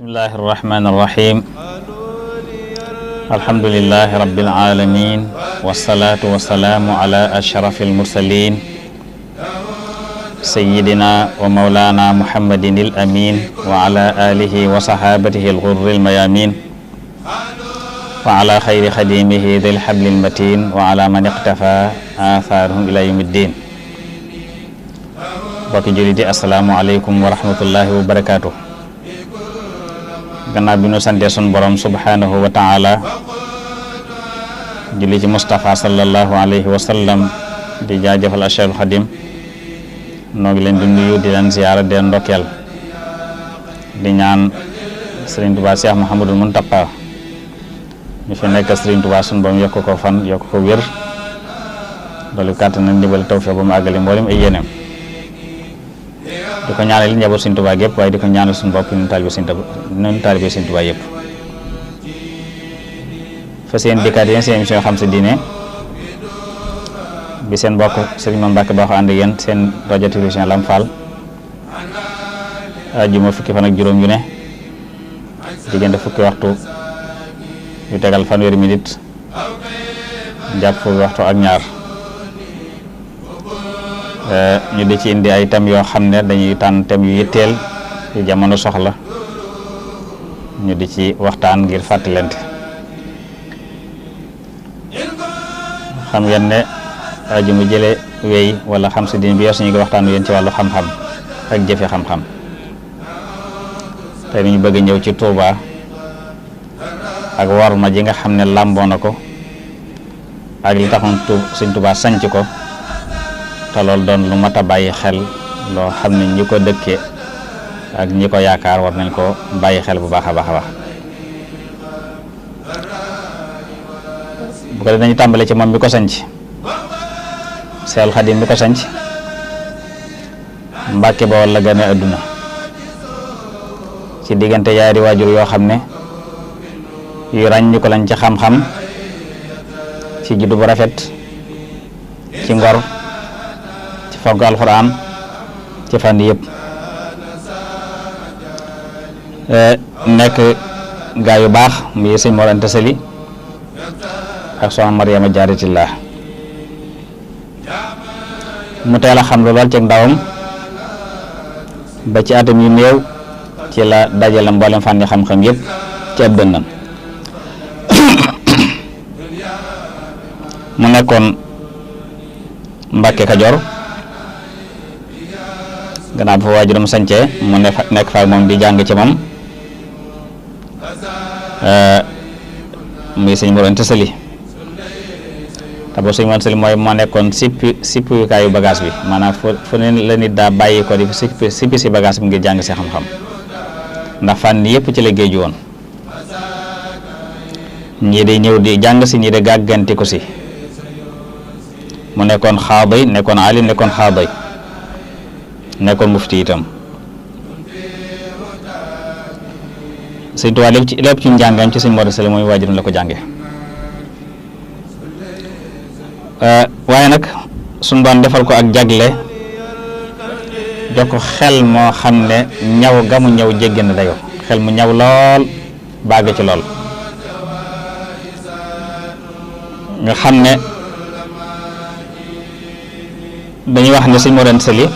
bismillahi irrahmani irrahim alhamdulilahi rabbil alamin wasalaatu wasalaamu ala ashrafi almursalin sayidina wa maulana muhammadin il amin wa ala alihi wa sahabatihi alghurri almayamin wa ala khayri khadimihi dhil hablil matin wa ala man iqtafa atharuhum ila yawmiddin. Bokki jullit yi assalaamu aleykum wa rahmatullahi wa barakatuh. Gannaaw bi nu sante sun borom subhanahu wa ta'ala julli ci Mustafa sallallahu alayhi wa sallam di jaajëfal Cheikhul Khadim noo ngi leen di nuyu di leen ziyaara di leen ndokkeel di ñaan Serigne Touba Cheikh Mouhamadul Mountakha ñu fi nekk Serigne Touba sun borom yokk ko fan yokk ko wér doolu kàttan na ndimbal tawfiq ba mu àggale mboolem ay yéeneem di ko ñaanal njaboot Serigne Touba gépp waaye di ko ñaanal suñu bopp ñun taalibe Serigne Touba yëpp fa seen dikkaat yéen seen émission xam sa diine bi seen mbokk Serigne Mame Mbacke baaxoo ànd ak yéen seen rajo télévision Lamp Fall ajjuma fukki fan ak juróom yu ne diggante fukki waxtu yu tegal fanweeri minute jàpp fukki waxtu ak ñaar ñu di ci indi ay thèmes yoo xam ne dañuy tànn thèmes yu yitteel yu jamono soxla ñu di ci waxtaan ngir fàttalante. xam ngeen ne aju mu jële wéy wala xam si din bi yor suñu ko waxtaan yéen ci wàllu xam-xam ak jëfe xam-xam te ñu bëgg ñëw ci Touba ak worma ji nga xam ne làmboo na ko ak li taxoon Sëñ Touba sanc ko te loolu doon lu mat a bàyyi xel loo xam ne ñi ko dëkkee ak ñi ko yaakaar war nañ ko bàyyi xel bu baax a baax a baax. bu ko dañu tàmbale ci moom mi ko sanc Seexul Xadim mi ko sanc Mbàkke Bawol la gane àdduna ci diggante yaari waajur yoo xam ne yu ràññu ko lañ ci xam-xam ci juddu bu rafet ci ngor ci fonk alxuraan ci fànn yëpp nekk gaa yu baax muy Sëñ Mor Anta Sali ak soxna Mariama Jaaratillah mu teel a xam lu lool ci ndawam ba ci atam yu néew ci la dajale mboolem fànni xam-xam yëpp ci ab dënnam mu nekkoon Mbàkke Kajoor gannaaw bu fa waajuram sancee mu nekk fa moom di jàng ci moom muy Sëñ Mor Anta Sali te boo Sëñ Mor Anta Sali mooy moo nekkoon sippikaayu bagage bi maanaam fu ne la nit daa bàyyi ko di sippi si bagage bi ngir jàng si xam-xam ndax fànn yëpp ci la géeju woon ñii di ñëw di jàng si ñii di gàgganti ko si mu nekkoon xaaday nekkoon alim nekkoon xaaday nekkoon mufti itam Sëñ Tuubaa lépp ci njàngam ci Sëñ Mor Anta Sali mooy waajuram la ko jànge waaye nag suñu doon defal ko ak jagle jox ko xel moo xam ne ñaw gamu ñaw jéggi na dayo xel mu ñaw lool bàgg ci lool nga xam ne dañuy wax ne Sëñ Mor Anta Sali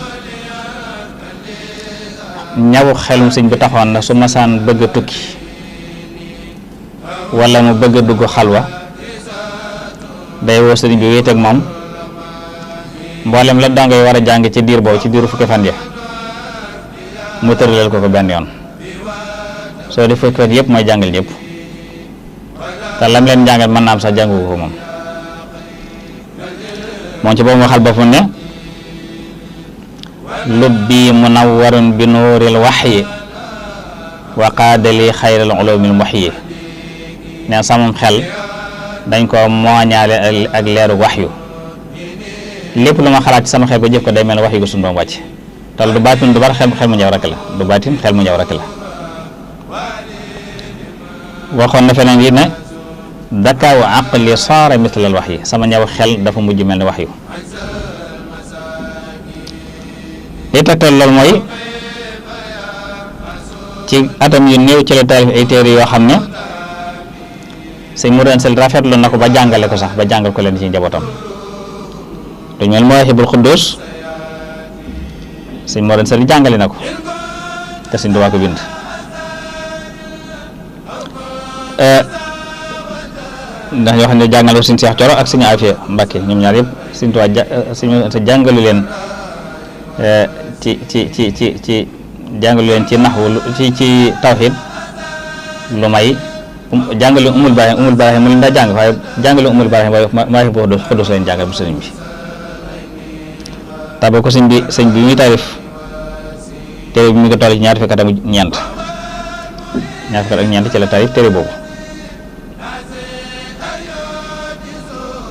ñaw xelum sëñ bi taxoon na su masaan bëgg a tukki wala mu bëgg a dugg xalwa day woo sëriñ bi wéet ak moom mboolem la dongo yi war a jàng ci diir boobu ci diiru fukki fan ya mu tëraleel ko benn yoon soo di fukki fan yëpp mooy jàngal ñëpp te lam leen jàngal mën naa am sax jàngu ko moom ci boobu nga xal boppam ne lubbi munawwarun bi nuuril waxyi wa qaadali xayral ulumil muhyi ne samam xel dañ ko mooñaale ak leeru waxyu lépp lu ma xalaat ci sama xel ba jëf ko day mel ne waxyu gu sunu doom wàcc te du baatin du bar xel mu ñëw rek la du baatin xel mu ñëw rek la waxoon na feneen yi ne dakaawu aqli saara mislal waxyi sama ñëw xel dafa mujj mel ne waxyu li tegtal loolu mooy ci atam yu néew ci la taalif ay téere yoo xam ne sëñ Modou Anta Sali rafetlu na ko ba jàngale ko sax ba jàngal ko leen ci njabootam lu mel Mawahibul Quddus sëñ Modou Anta Sali jàngale na ko te sëñ Tuubaa ko bind ndax yoo xam ne jàngal ko sëñ Seex Coro ak sëñ Afiya Mbàkke ñoom ñaar yëpp sëñ Tuubaa sëñ jàngalu leen ci jàngalu leen ci naxwu ci tawhid lu may jàngale umul baraxim mu leen daa jàng waaye jàngale umul baraxim waaye maa bu xudus leen jàngal bu sëriñ bi taba ko sëñ bi muy tarif téere bi mi ngi toll ci ñaar fukki at ak ñeent ci la tarif téere boobu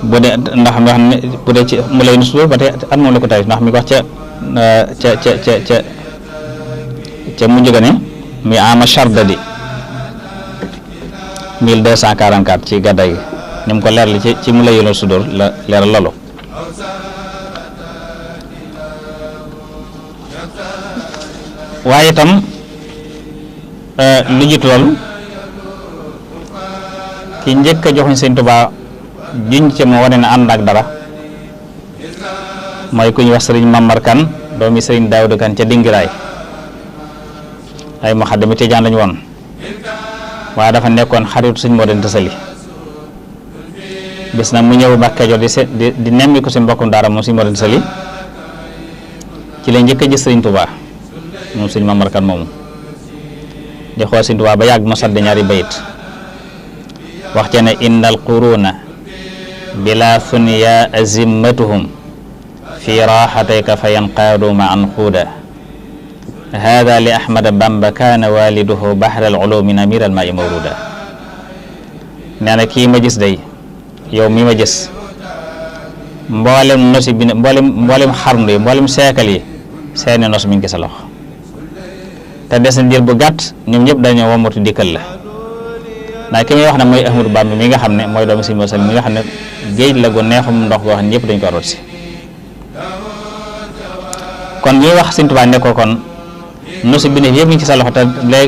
bu dee ndax mi wax ne bu dee ci mu lay nusu ba tey at moom la ko tarif ndax mi ko wax ca mujj ga ne mi ama chardadi 1244 ci gàddaay gi ni mu ko leerli ci mu lay yënal sudóor la leeral loolu waaye itam lu jiitu loolu ki njëkk a joxuñ sëñ Tuubaa juñ ci moo wane na ànd ak dara mooy ku ñuy wax sëriñ Mamar Kan doomi sëriñ Daawuda Kan ca Dingiraay ay muxaddami Tijaan lañu woon waaye dafa nekkoon xaritu sëñ Modou Anta Sali bis na mu ñëw Mbàkke Kajoor di nemmi ko si mbokkum daara moom sëñ Modou Anta Sali ci la njëkk a gis sëriñ Tuubaa moom sëñ Mamar Kan moomu di xool sëñ Tuubaa ba yàgg mu sadd ñaari bayit wax ca ne innal quruna bila funya azimmatuhum fi raxatayka fa yanqaadu ma an xuuda hada li ahmada bamba kaana waliduhu bahral ulumi namiral ma i mawruda nee na kii ma gis day yow mi ma gis mboolem nosi bi mboolem xarnu yi mboolem seekal yi seeni nos mi ngi sa loxo te des na diir bu gàtt ñoom ñëpp dañoo womatu dikkal la ndax ki may wax ne mooy Ahmadu Bamba mi nga xam ne mooy doomu Sëñ Modou Sali mi nga xam ne géej la gu neexum ndox goo xam ne ñëpp dañ ko root si kon ñuy wax Sëñ Tuubaa ne ko kon nosi bi ne yëpp ngi ci sa loxo te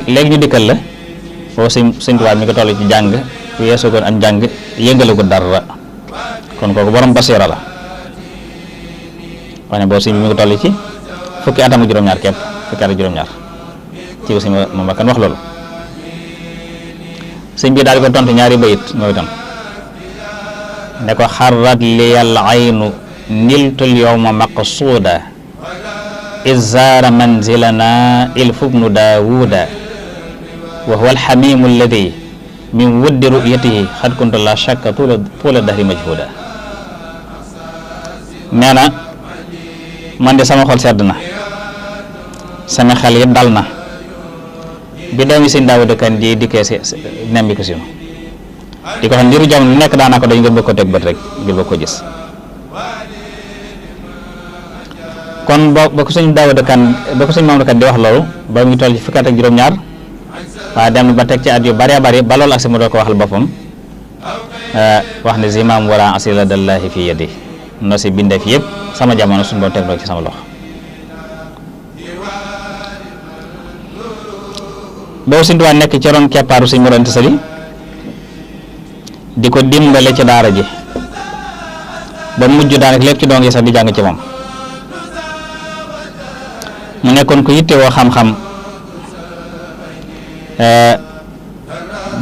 léegi ñu dikkal la foofu Sëñ Tuubaa mi nga toll ci jàng weesu goon am jàng yëngale ko dara kon kooku borom basiira la wax ne boobu sëñ bi mi nga toll ci fukki atam ak juróom-ñaar képp fukki at ak juróom-ñaar ci aussi moom kan wax loolu sëñ bi daal di ko tontu ñaari bayit mooy itam ne ko xarrat liyal aynu niltul yawma maqsuuda izzaara manzilana ilfubnu daawuda wa huwa alxamimu alladi min wuddi ru'yatihi xad kuntu la shakka tuula dahri majhuda nee na man de sama xol sedd na sama xel yëpp dal na bi doomi sëñ Daawuda Kan ji dikkee si nembi ko sinu di ko xam ndiru jamono lu nekk daanaa ko dañ ngir bëgg ko teg bët rek ngir bëgg ko gis kon ba ko sëñ Daawuda Kan ba ko sëñ Mamadou Kan di wax loolu ba mu ngi toll ci fukki at ak juróom-ñaar waaye dem ba teg ci at yu bëree bëri ba loolu ak si mu doo ko waxal boppam wax ne zimaam wara asila dallahi fi yadi no si bindeef yëpp sama jamono suñu doon teg ci sama loxo boobu Sëñ Tuubaa nekk ci ron keppaaru Sëñ Modou Anta Sali di ko dimbale ci daara ji ba mujj daanaka lépp ci doom yi sax di jàng ci moom mu nekkoon ko yittewoo xam-xam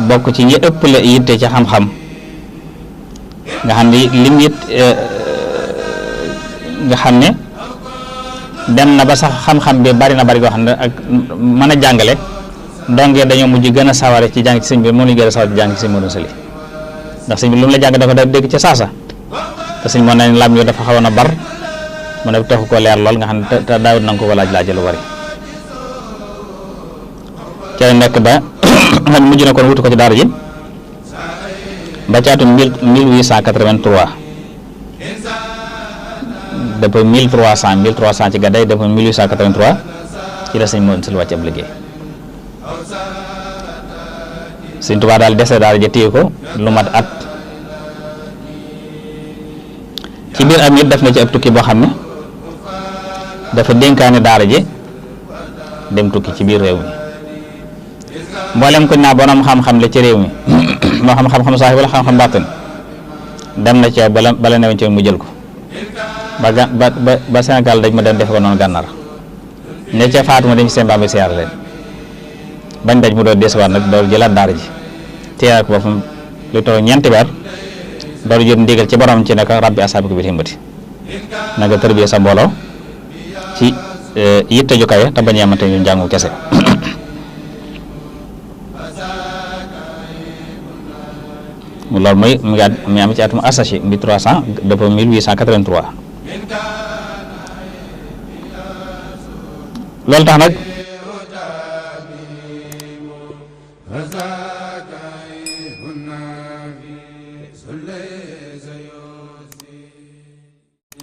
bokk ci ñi ëpp la yitte ci xam-xam nga xam ne lim it nga xam ne dem na ba sax xam-xam bi bari na bari goo xam ne ak mën a jàngale donc dañoo mujj gën a saware ci jàng ci sëñ bi moom lañu gën a saware ci jàng ci Sëñ Modou Anta Sali ndax sëñ bi lu mu la jàng dafa da dégg ca saasa te sëñ moo ne lam yo dafa xawoon a bar mu ne taxu ko leer lool nga xam ne te daawut na nga ko laaj lu bari ca nekk ba mujj na kon wutu ko ci daara ji ba ci atum 1883 depuis 1300 ci gàddaay depuis 1883 ci la Sëñ Modou Anta Sali wàcc ab liggéey Sëñ Tuubaa daal dese daara ja téye ko lu mat at ci biir am it def na ci ab tukki boo xam ne dafa dénkaane daara ji dem tukki ci biir réew mi mboolem kuñ naa borom xam-xam la ci réew mi moo xam xam-xam saahir wala xam-xam baatin dem na ci yow bala newoon ci mu jël ko ba Sénégal dañ ma dem defe ko noonu gànnaar ña ca faatu ma dem ci seen bàmba siyaar leen bañ daj mu doon desewaat nag door jëlaat daara ji téye ko boppam lu toll ñeenti weer door jot ndigal ci borom ci naka rabbi asaabiku bil himmati na nga tërbiye sa mbooloo ci yitte ju kawe te bañ a amante ñu njàngu kese loolu mooy mu ngi am ci atum Asachi 1300 depuis 1883 loolu tax nag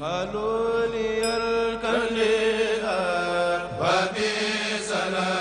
قالوا لي الكلب وبصلاتي